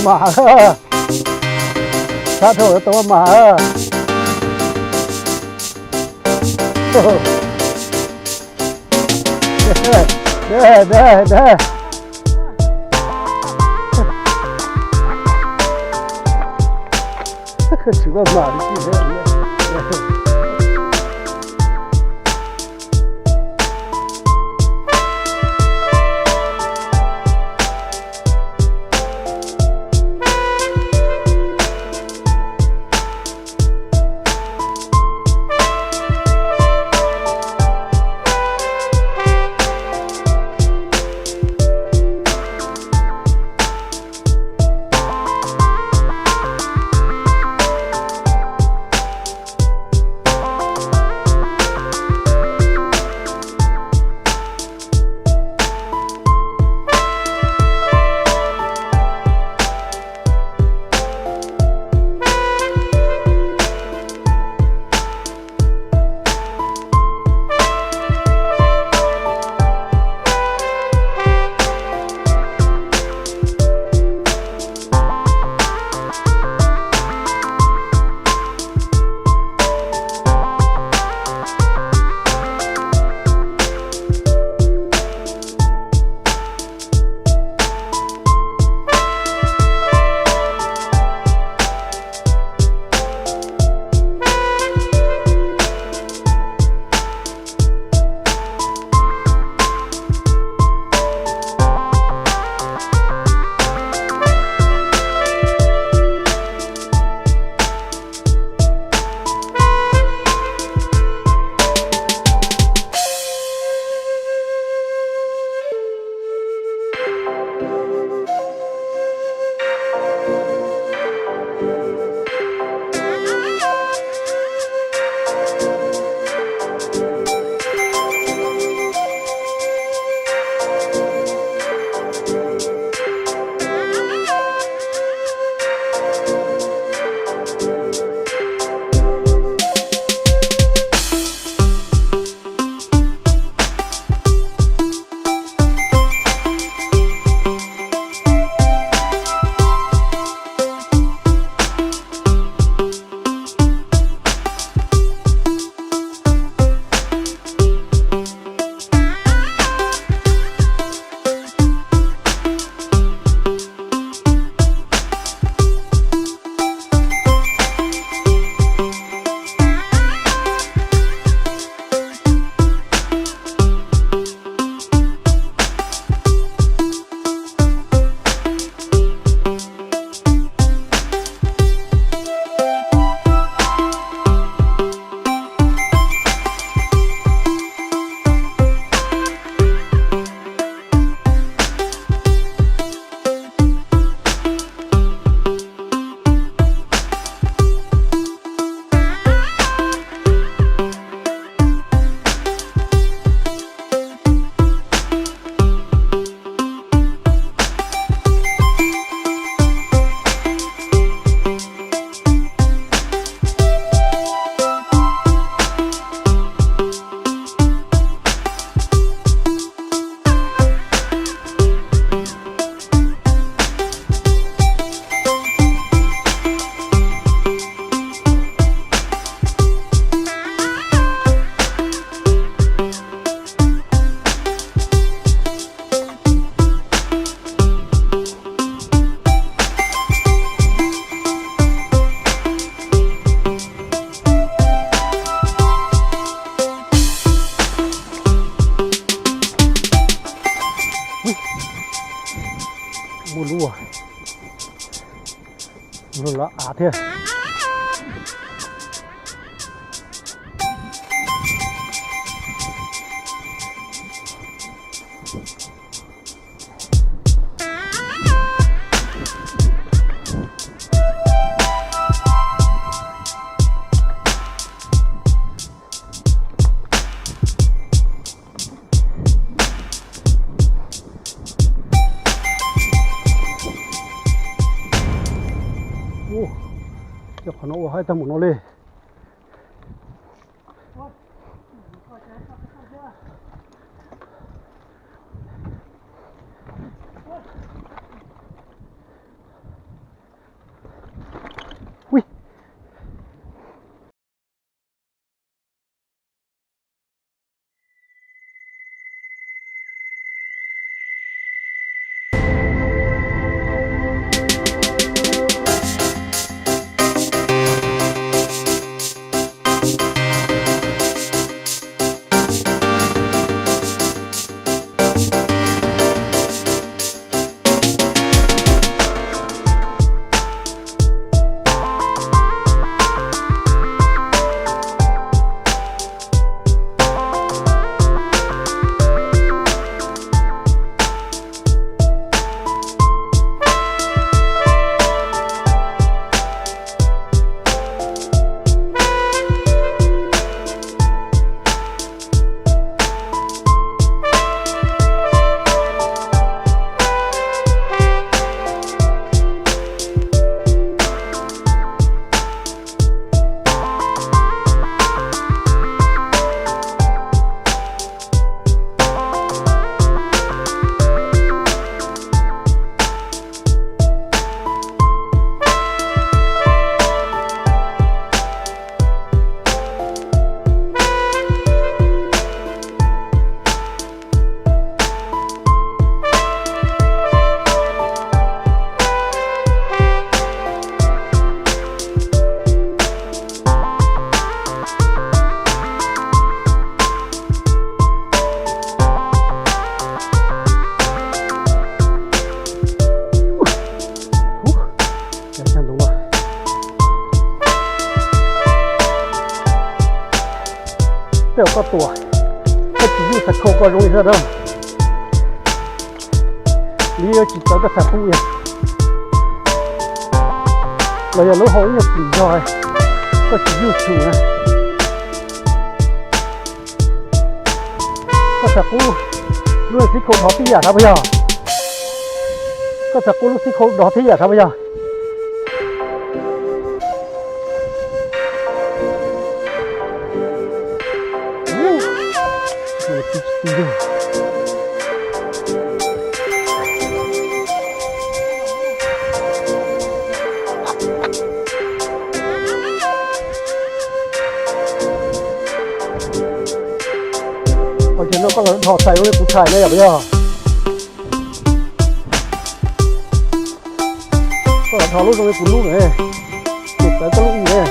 Pam, sab dhau tau mas. Tsis maj mam li. Muaj lub, lub loj av thiab. Ua, cov qhov no ua haib tag mus no li. Tej zaum koj tuam, koj tsis yug txhais khau koj zoo li thiab na. Li yuav tsis txawv koj txhais qub yog, los yog lub hau ib nyuag plim zog, koj tsis yug tshwm na. Koj txhais qub lub xib khau dov tib yam na puas yog? Koj txhais qub lub xib khau dov tib yam na puas yog? Ua cas no koj los dhos txhais zoo li kuv txhais na yom puas yog? Koj los dhos lub zoo li kuv lub na, ces txawv koj lub ib na.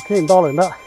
Ok, ntau lawm ntag.